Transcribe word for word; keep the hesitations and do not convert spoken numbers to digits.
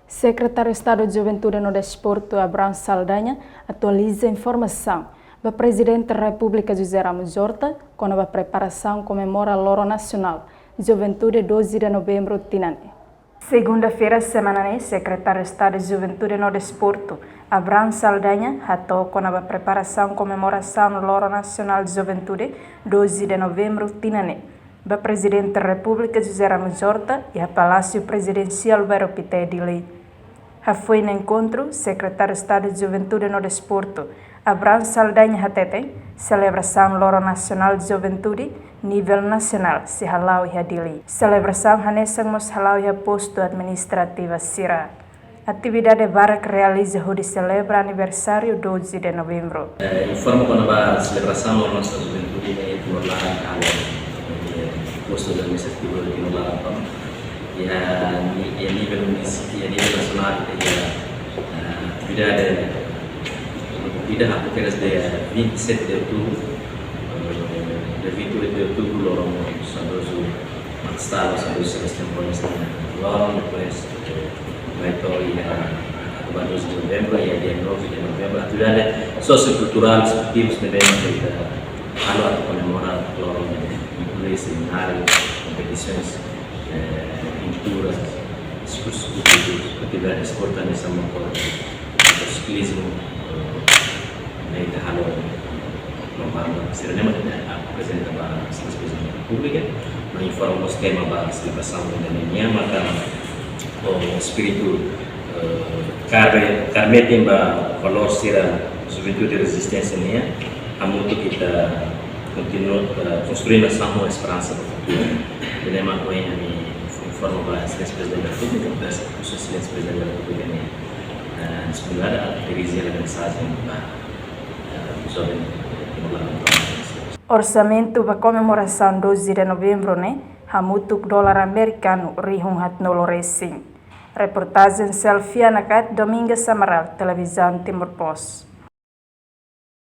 Sekretáriu Estadu Juventude no Desportu, Abrão Saldanha, atualiza informasaun ba Prezidente Repúblika José Ramos Horta kona-ba preparasaun komemora Loron Nasionál Juventude doze de Novembro tinan ne'e. Segunda-feira semana ne'e, Sekretáriu Estadu Juventude no Desportu, Abrão Saldanha, hato'o kona-ba preparasaun komemorasaun Loron Nasionál Juventude doze de Novembro tinan ne'e ba Prezidente Repúblika José Ramos Horta iha Palásiu Prezidensiál Bairru Pité, Dili. Hafoin enkontru, Sekretáriu Estadu Juventude no Desportu, Abrão Saldanha hateten, selebrasaun Loron Nasionál Juventude nivel nasionál sei hala'o iha Dili. Selebrasaun hanesan mós hala'o iha postu administrativu sira. Atividade barak realiza hodi selebra aniversáriu doze de Novembro. Eh, informa kona-ba selebrasaun Loron Nasionál Juventude ne'e iha Timor laran, halo iha postu administrativu Timor laran, iha ni-, iha nivel munisi-, iha nivel nasionál, iha, eh, atividade ida, hanesan dia vinte e sete de outubro, eh, dia vinte e oito de outubro, loron saudozu Max Talo, saudozu Sebastião Gomes, loron depois, eh, vai to'o iha, eh, doze de Novembro, iha dia nove de Novembro, atividade sociocultural, desportivas também, eh, halo atu komemora loron ne'e, inklui semináriu, kompetisoens, eh, pintura, diskursu públiku, atividade desportiva, hanesan motosiklizmu, eh, ne'e ita halo lomba sira-ne'e mak ita aprezenta ba Exelénsia Prezidente da Repúblika, no informa mós tema ba selebrasaun ida-ne'e nian, maka ho espíritu, eh, kaer, kaer metin ba valór sira juventude rezisténsia nian, hamutuk ita kontinua, eh, konstrui nasaun ho esperansa ba futuru. Ida-ne'e mak ohin ami informa ba Exelénsia Prezidente da Repúblika, ba Sua Exelénsia Prezidente da Repúblika nia, eh, disponibilidade atu dirije mensajen ba, eh, joven, eh, Timor laran. Orsamentu ba komemorasaun doze de Novembro ne'e hamutuk dolar amerikanu rihun haatnulu resin. Reportajen Selvia Nakate, Domingas Amaral, Televizaun Timor Post.